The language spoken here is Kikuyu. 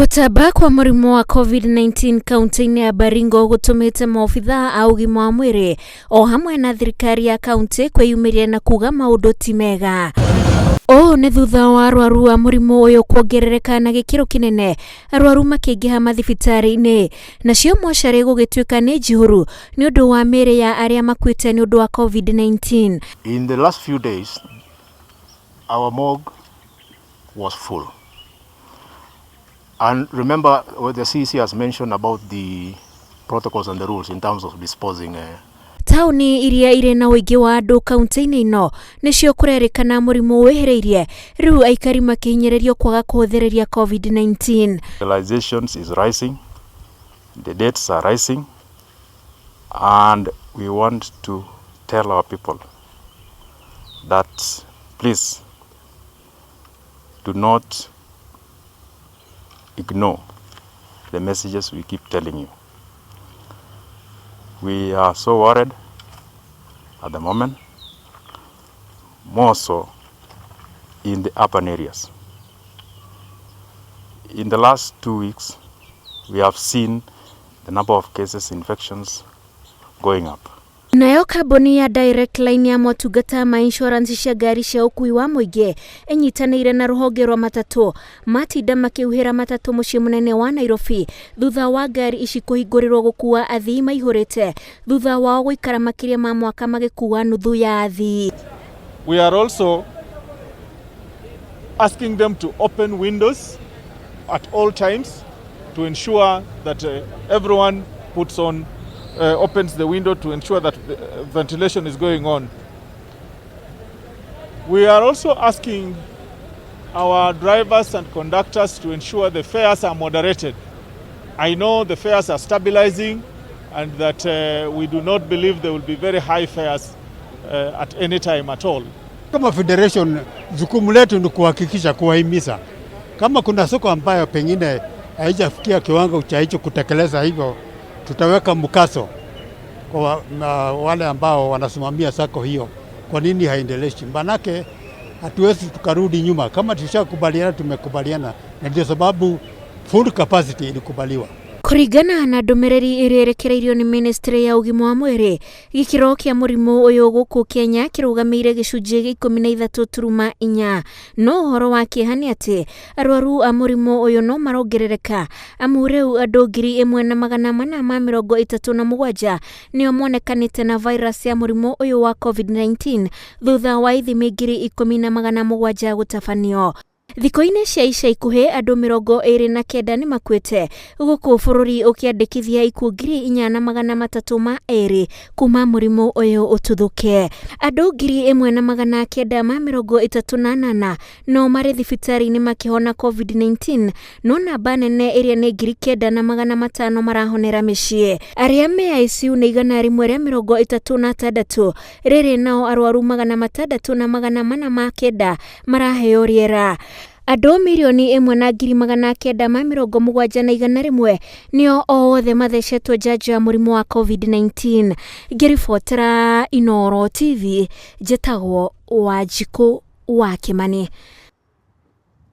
Gũtamba kwa mũrimũ wa COVID-19 kaunti-inĩ ya Baringo gũtũmĩte maobithaa a ũgima wa mwĩrĩ o hamwe na thirikari ya kaunti kwĩyumĩria na kuga maũndũ ti mega. Ũũ nĩ thutha wa arwaru a mũrimũ ũyũ kuongerereka na gĩkĩro kĩnene, arwaru makĩingĩha mathibitarĩ-inĩ, nacio mocarĩ gũgĩtuĩka nĩ njihũru nĩ ũndũ wa mĩĩrĩ ya arĩa makuĩte nĩ ũndũ wa COVID-19. In the last few days, our morgue was full. And remember what the CEC has mentioned about the protocols and the rules in terms of disposing. Taũni iria irĩ na ũingĩ wa andũ kaunti-inĩ ĩno nĩcio kũrerĩkana mũrimũ wĩhĩrĩirie, rĩu aikari makĩhinyĩrĩrio kwaga kũhũthĩrĩria COVID-19. Hospitalizations is rising, the deaths are rising, and we want to tell our people that please do not ignore the messages we keep telling you. We are so worried at the moment, more so in the urban areas. In the last 2 weeks, we have seen the number of cases, infections going up. Nayo kambuni ya Direct Line ya motungata ma insurance cia ngari cia ũkui wa mũingĩ ĩnyitanĩire na rũhonge rwa matatũ matinda makĩhuhĩra matatũ mũciĩ mũnene wa Nairobi thutha wa ngari ici kũhingũrĩrwo gũkua athii maihũrĩte thutha wao gũikara makĩria ma mwaka magĩkua nuthu ya athii. We are also asking them to open windows at all times to ensure that everyone puts on opens the window to ensure that the ventilation is going on. We are also asking our drivers and conductors to ensure the fares are moderated. I know the fares are stabilizing and that we do not believe there will be very high fares at any time at all. Kama federation, jukumu letu ni kuhakikisha, kuwahimiza kama kuna soko ambayo pengine haijafikia kiwango cha hicho kutekeleza hivyo, tutaweka mkazo kwa wale ambao wanasimamia sako hiyo, kwa nini haendeleshi? Manake hatuwezi tukarudi nyuma. Kama tushakubaliana, tumekubaliana, na ndio sababu full capacity ilikubaliwa. Kũringana na ndũmĩrĩri ĩrĩa ĩrekereirio nĩ ministry ya ũgima wa mwĩrĩ, gĩkĩro kĩa mũrimũ ũyũ gũkũ Kenya kĩrũgamĩire gĩcunjĩ gĩa 13.4, no ũhoro wa kĩeha nĩ atĩ arwaru a mũrimũ ũyũ no marongerereka, amu rĩu andũ 1437 nĩo monekanĩte na virus ya mũrimũ ũyũ wa COVID-19 thutha wa ithimi 10,700 gũtabanio. Thikũ-inĩ cia ica ikuhĩ, andũ 29 nĩ makuĩte gũkũ bũrũri ũkĩandĩkithia ikuũ 4302 kuma mũrimũ ũyũ ũtuthũke. Andũ 1938 no marĩ thibitarĩ-inĩ makĩhona COVID-19, no namba nene ĩrĩa nĩ 9500 marahonera mĩciĩ. Arĩa me ICU nĩ 136, rĩrĩ nao arwaru 604 9 maraheo rĩera. Andũ 1,970,100 nĩo othe mathecetwo njanjo ya mũrimũ wa COVID-19. Ngĩribotera Inooro TV, njĩtagwo Wanjikũ wa Kĩmani.